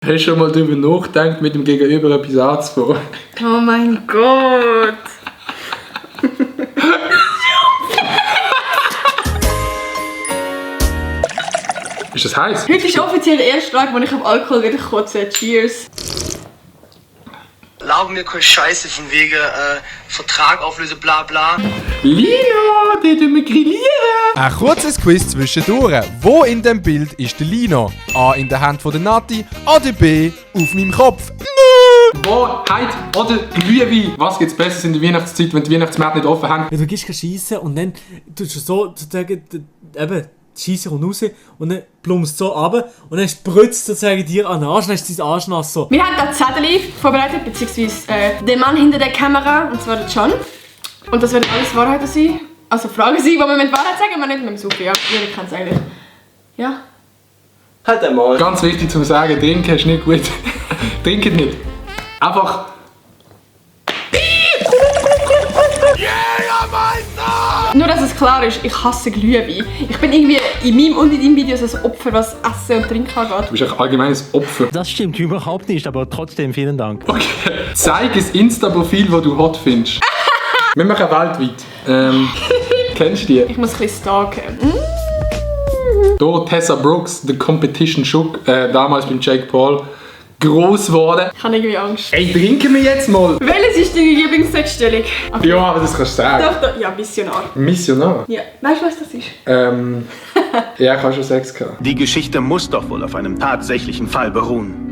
Hast du schon mal darüber nachgedacht, mit dem Gegenüber etwas anzufangen? Oh mein Gott. Ist das heiß? Heute ist offiziell der erste Tag, wo ich auf Alkohol wieder kotze. Cheers. Laber mir keine Scheiße von wegen Vertrag auflöse, bla bla. Lino, die tun wir grillieren! Ein kurzes Quiz zwischendurch. Wo in dem Bild ist der Lino? A in der Hand von der Nati oder B auf meinem Kopf? Wahrheit oder Glühwein? Was gibt's Besseres in der Weihnachtszeit, wenn die Weihnachtsmärkte nicht offen haben? Ja, du gehst schiessen und dann tust du so sozusagen eben die Scheisse kommt raus und dann plumpst so runter und dann spritzt sozusagen dir an den Arsch, dann ist dein Arsch nass so. Wir haben da Zettel vorbereitet, beziehungsweise der Mann hinter der Kamera, und zwar der John. Und das werden alles Wahrheiten sein. Also Fragen sein, die wir mit Wahrheit sagen, aber nicht mit dem Suchen. Ja, jeder kennt es eigentlich. Ja? Halt einmal. Ganz wichtig zu sagen, trinken ist nicht gut. Trinken nicht. Einfach... Nur, dass es klar ist, ich hasse Glühwein. Ich bin irgendwie in meinem und in deinem Video so ein Opfer, was Essen und Trinken angeht. Du bist ein allgemeines Opfer. Das stimmt überhaupt nicht, aber trotzdem vielen Dank. Okay. Zeig ein Insta-Profil, das du hot findest. Wir machen weltweit. Kennst du die? Ich muss ein bisschen stalken. Hier Tessa Brooks, The Competition Shook, damals beim Jake Paul, gross geworden. Ich habe irgendwie Angst. Ey, trinken wir jetzt mal! Welches ist deine Lieblingssexstellung? Okay. Ja, aber das kannst du sagen. Doch. Ja, Missionar. Missionar? Ja. Weißt du, was das ist? Ja, ich habe schon Sex gehabt. Die Geschichte muss doch wohl auf einem tatsächlichen Fall beruhen.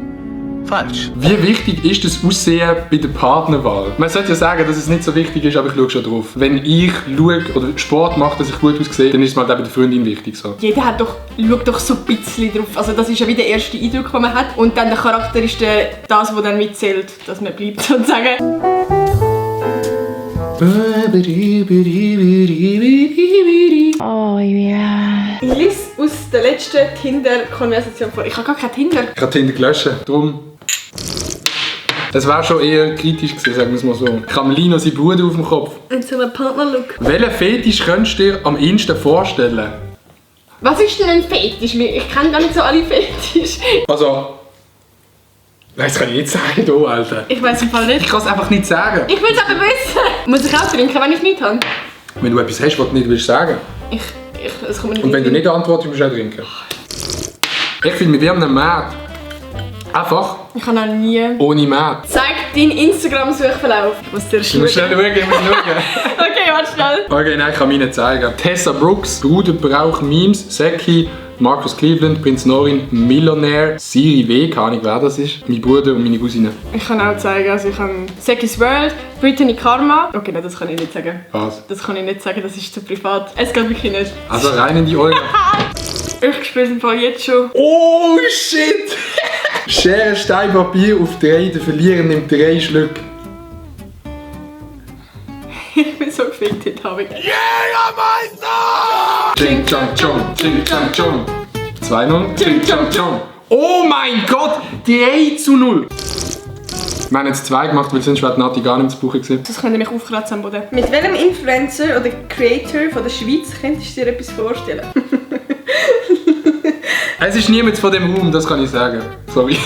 Falsch. Wie wichtig ist das Aussehen bei der Partnerwahl? Man sollte ja sagen, dass es nicht so wichtig ist, aber ich schaue schon drauf. Wenn ich schaue oder Sport mache, dass ich gut aussehe, dann ist es mal auch bei der Freundin wichtig. So. Jeder schaut doch so ein bisschen drauf. Also das ist ja wie der erste Eindruck, den man hat. Und dann der Charakter ist das, was dann mitzählt, dass man bleibt, sozusagen. Oh yeah. Ich lese aus der letzten Tinder-Konversation vor. Ich habe gar kein Tinder. Ich habe Tinder gelöscht, darum... Es war schon eher kritisch gewesen, sagen wir es mal so. Ich habe Lino seinen Bruder auf dem Kopf. Und so einen Partner-Look. Welchen Fetisch könntest du dir am ehesten vorstellen? Was ist denn ein Fetisch? Ich kenne gar nicht so alle Fetisch. Also... Nein, das kann ich nicht sagen, du, Alter. Ich weiß im Fall nicht. Ich kann es einfach nicht sagen. Ich will es aber wissen. Muss ich auch trinken, wenn ich nichts habe? Wenn du etwas hast, was du nicht willst sagen. Es kommt mir nicht Und wenn du in den nicht antwortest, musst du auch trinken. Ich finde, wir haben einen Markt. Einfach Sinn. Ich habe noch nie... ohne Markt. Zeig deinen Instagram-Suchverlauf. Ich muss dir Du musst schnell schauen, ich muss schauen. Okay, warte schnell. Okay, nein, ich kann mir nicht zeigen. Tessa Brooks, Bruder braucht Memes, Seki, Marcus Cleveland, Prinz Norin, Millionär, Siri W, keine Ahnung wer das ist, mein Bruder und meine Cousine. Ich kann auch zeigen, also ich habe Seki's World, Brittany Karma. Okay, nein, das kann ich nicht sagen. Was? Das kann ich nicht sagen, das ist zu privat. Es geht wirklich nicht. Also rein in die Olga. Ich spüre es im Fall jetzt schon. Oh shit! Schere, Stein, Papier auf 3, der Verlierer nimmt 3 Schlücke. Ich bin so gefickt heute Abend. Ching Chang Chong, Ching Chang Chong. 2-0. Ching Chang Chong. Oh mein Gott! 3-0. Wir haben jetzt 2 gemacht, weil sonst wäre die Nati gar nicht zu Buche gewesen. Das könnte mich aufkratzen am Boden. Mit welchem Influencer oder Creator von der Schweiz könntest du dir etwas vorstellen? Es ist niemand von dem Raum, das kann ich sagen. Sorry.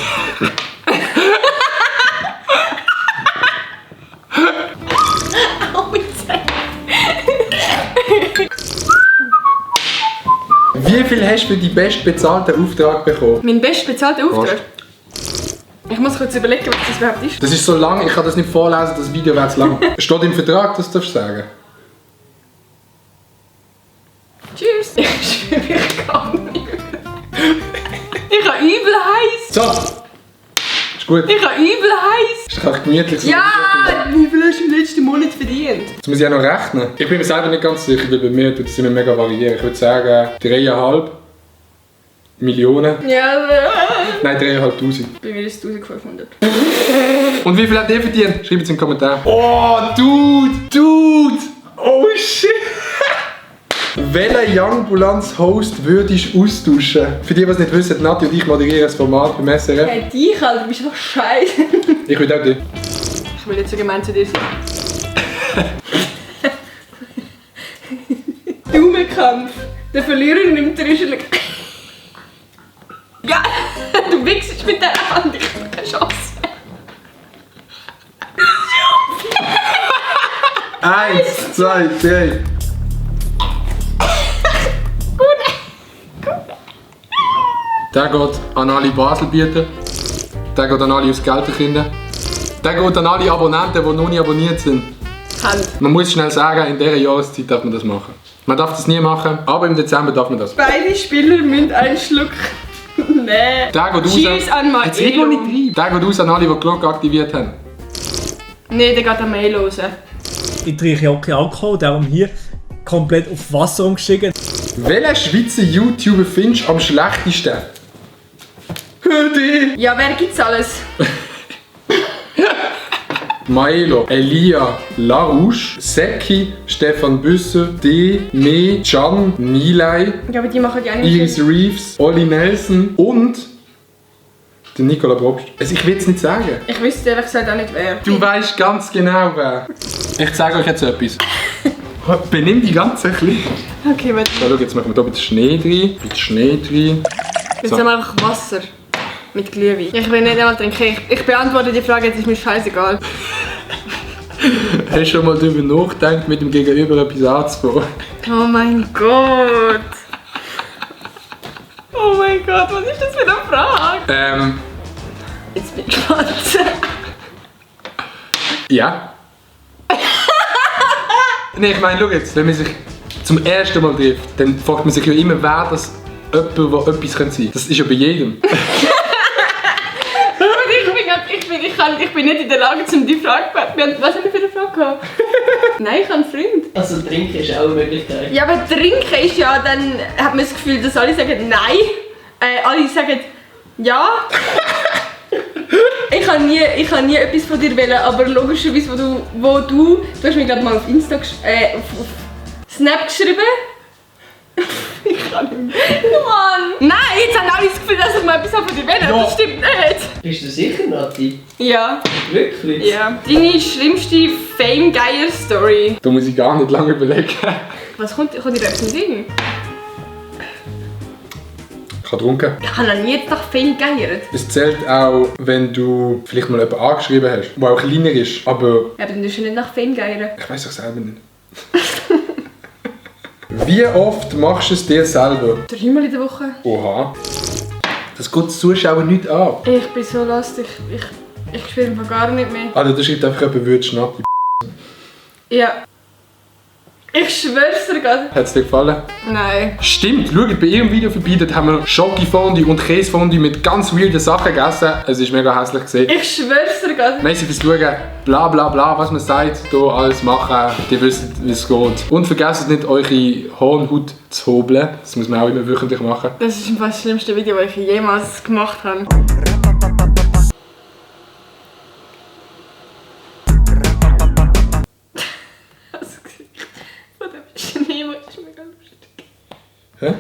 Wie viel hast du für deinen bestbezahlten Auftrag bekommen? Mein bestbezahlter Auftrag? Ich muss kurz überlegen, was das überhaupt ist. Das ist so lang, ich kann das nicht vorlesen, das Video wäre zu lang. Steht im Vertrag, das darfst du sagen. Tschüss. Ich schwöre, ich kann nicht. Ich habe übel heiß. So! Ist gut. Ich habe übel heiß. Ist doch gemütlich. So Ja, wie viel hast du im letzten Monat verdient? Jetzt muss ich auch noch rechnen. Ich bin mir selber nicht ganz sicher, weil bei mir tut es immer mega variieren. Ich würde sagen 3,5 Millionen. Ja, Nein, 3'500. bei mir ist es 1500. Und wie viel hat ihr verdient? Schreibt es in den Kommentaren. Oh, Dude! Oh shit! Welchen Young-Bulanz-Host würdest du austauschen? Für die, die es nicht wissen, Nati und ich moderieren das Format beim SRF. Hey, dich, Alter, du bist doch scheiße. Ich würde auch dich. Ich will nicht so gemein zu dir sein. Daumenkampf. Der Verlierer nimmt 3 Schläge. Ja, du du wichst mit der Hand, ich habe keine Chance. 1, 2, 3. Der geht an alle Baselbieter. Der geht an alle aus Gelterkinder. Der geht an alle Abonnenten, die noch nicht abonniert sind. Hand. Man muss schnell sagen, in dieser Jahreszeit darf man das machen. Man darf das nie machen, aber im Dezember darf man das. Beide Spieler müssen einen Schluck. Nee. Der geht raus. Cheers an Jetzt red mal Maelo. nicht rein. Der geht raus an alle, die die Glocke aktiviert haben. Nee, der geht an Mail raus. Ich trinke auch keinen Alkohol, darum hier komplett auf Wasser umgestiegen. Welchen Schweizer YouTuber findest du am schlechtesten? Die! Ja, wer gibt's alles? Maelo, Elia, Larouche, Seki, Stefan Büsser, D, Me, Can, Nilay, Ja, aber die machen ja nicht. Iris Reeves, Olli Nelson und der Nicola Probst. Also ich will es nicht sagen. Ich wüsste ehrlich gesagt auch nicht wer. Du weißt ganz genau wer. Ich zeige euch jetzt etwas. Benimm die ganz ein bisschen. Okay, warte. So, schau, jetzt machen wir hier ein bisschen Schnee rein. Ein bisschen Schnee rein. Jetzt So. haben wir einfach Wasser. Mit Glühwein. Ich will nicht einmal trinken. Ich beantworte die Frage, jetzt ist mir scheißegal. Hast du schon mal darüber nachgedacht, mit dem Gegenüber etwas anzufangen? Oh mein Gott. Oh mein Gott, was ist das für eine Frage? Jetzt bin ich gespannt. Ja. Nein, ich meine, schau jetzt, wenn man sich zum ersten Mal trifft, dann fragt man sich ja immer, wer das jemand, der etwas sein könnte. Das ist ja bei jedem. Ich bin nicht in der Lage, um die Frage zu beantworten. Was haben wir für eine Frage gehabt? Nein, ich habe einen Freund. Also trinken ist auch eine Möglichkeit. Ja, aber trinken ist ja, dann hat man das Gefühl, dass alle sagen nein. Alle sagen ja. Ich habe nie etwas von dir wollen, aber logischerweise, wo du hast mir glaube mal auf Insta auf Snap geschrieben. Ich kann nicht mehr. Mann! Nein, jetzt haben alle das Gefühl, dass ich mal etwas von dir will. Ja. Das stimmt nicht. Bist du sicher, Nati? Ja. Wirklich? Ja. Deine schlimmste Fame-Geier-Story. Da muss ich gar nicht lange überlegen. Was kommt dir etwas in den Sinn? Ich habe getrunken. Ich habe noch nie jetzt nach Fame geiert. Es zählt auch, wenn du vielleicht mal jemanden angeschrieben hast, der auch kleiner ist, aber Ja, aber dann tust du nicht nach Fame geiern. ich weiß doch selber nicht. Wie oft machst du es dir selber? 3-mal in der Woche. Oha. Das geht den Zuschauern nicht an. Ich bin so lustig. Ich spiele einfach gar nicht mehr. Alter, da schreibt einfach jemand, würdest Nati. Ja. Ich schwör's dir gerade. Hat es dir gefallen? Nein. Stimmt, schaut bei ihrem Video vorbei, dort haben wir Schokofondue und Käsefondue mit ganz weirden Sachen gegessen. Es ist mega hässlich gesehen. Ich schwör's dir gerade. Merci fürs Schauen. Bla bla bla, was man sagt, hier alles machen. Ihr wisst, wie es geht. Und vergesst nicht, eure Hornhaut zu hobeln. Das muss man auch immer wöchentlich machen. Das ist fast das schlimmste Video, das ich jemals gemacht habe. Das Gesicht von dem Schnee ist mega lustig. Hä?